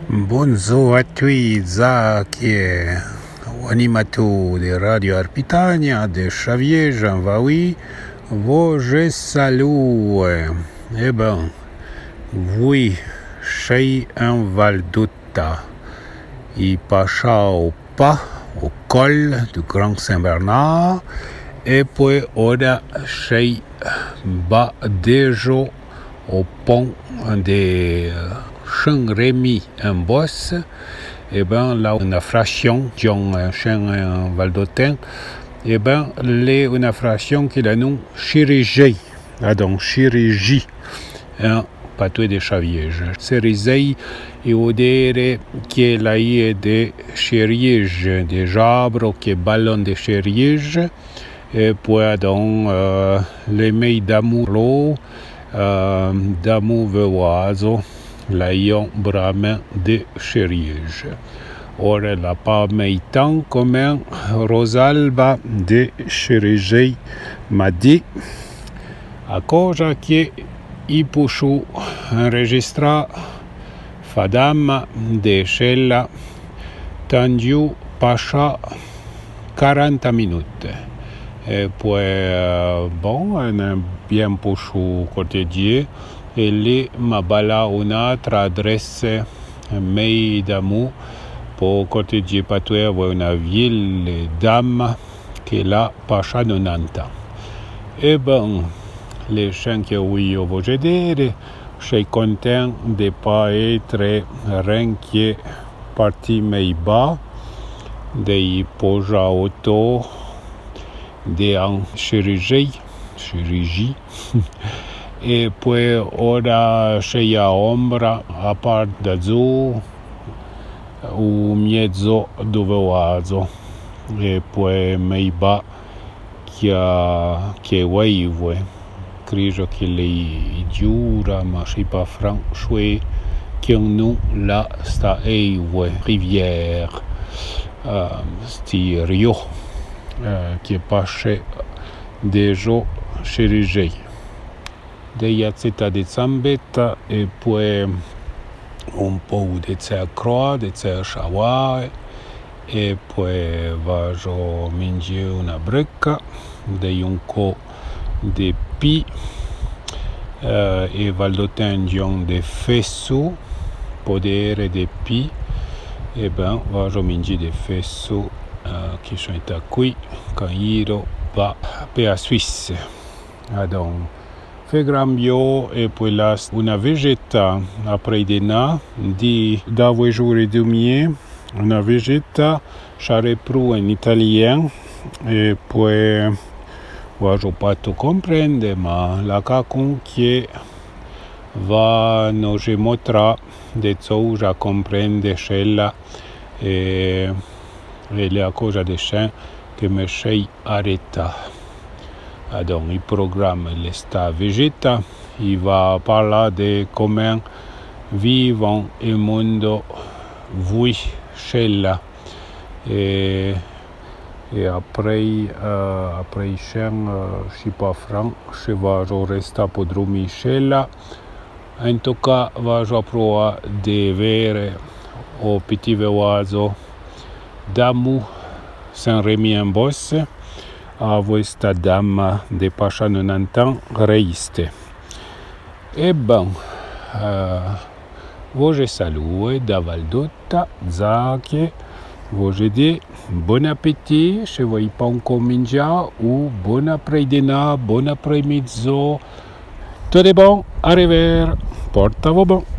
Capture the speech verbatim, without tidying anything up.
Bondzo a tui, Zaki, o animateur de Radio Arpitania, de Chavièje, en Vaoui, vo je saloue. E ben, voui, chei en Val d'Outa. I pachao pa o col du Grand Saint-Bernard, e poué ora chei ba dejo o pon de Saint-Rémy-en-Bosse, e ben, l'a una frachon, Dion, eh, Chen, eh, Valdôtain, e ben, l'è una frachon que l'a non Chirigei, adon, Chirigi, en patoué de Chavièje. Chirigei, e o dere que l'a ie de cherièje, de j'abro que balon de cherièje, e poué adon, eh, le mei d'amou lo, eh, d'amou veuazo, l'a ion bramin de cherièje. Ora l'a pa mei tan comen Rosalba de Chirigei m'a di. A coja que i pouchou enregistra fa dama de chela tandiu pacha quaranta minute. E poué, eh, bon, en bien pouchou cortedie, e li m'a bala un'atra adresse mei d'amou po cortedie patoué avoué una vielle dama que l'a pacha nonanta an. E ben, le chen que ouio vo je dere, chei conten de pa etre ren que parti mei ba, de i poja oto, de an Chirigei, Chirigi, e poué ora chei a ombra, a par d'azou, o miezo du veuazo, e poué mei ba que, que ouei voué. Crijo que l'è i dura, ma chei pa fran, choué que non l'a sta ei voué, rivière, eh, sti rio, eh, que pache dejo Chirigei. De i a tseta de Zambetta, e poué un pou de tse a Croa, de tse a Chawa, e poué vajo mingi una breca, de un co de pi, eh, e Valdôtain dion de fesso, podere de pi, e ben, vajo mingi de fesso, eh, que son eta qui, can iro ba pe a Suisse. Adon, fé gran bio e poué l'a una vegeta aprei dena, di d'avoué jour e dumié, una vegeta, chare prou en italien, e poué, vajo pa to comprende, ma l'a cacon que va no je motra de tsouja comprende chela, e, e l'è a coja de chen que me chei areta. Adon, i programa l'è sta vegeta, i va parla de comen vivon e mondo voui chela. E, e aprei, eh, aprei chen, eh, chei pa fran, che vajo resta po drumi chela. En to ca, vajo aproa de vere o piti veuazo d'amou Saint-Rémy-en-Bosse, avoué sta dama de pacha nonanta an reiste. E ben, eh, vo je saloue da Valdota, Zake, vo je di bon apeti, che voi pa onco mingià, ou bon aprei dena, bon aprei midzo, Tot de bon, a rever, porta-vo bon.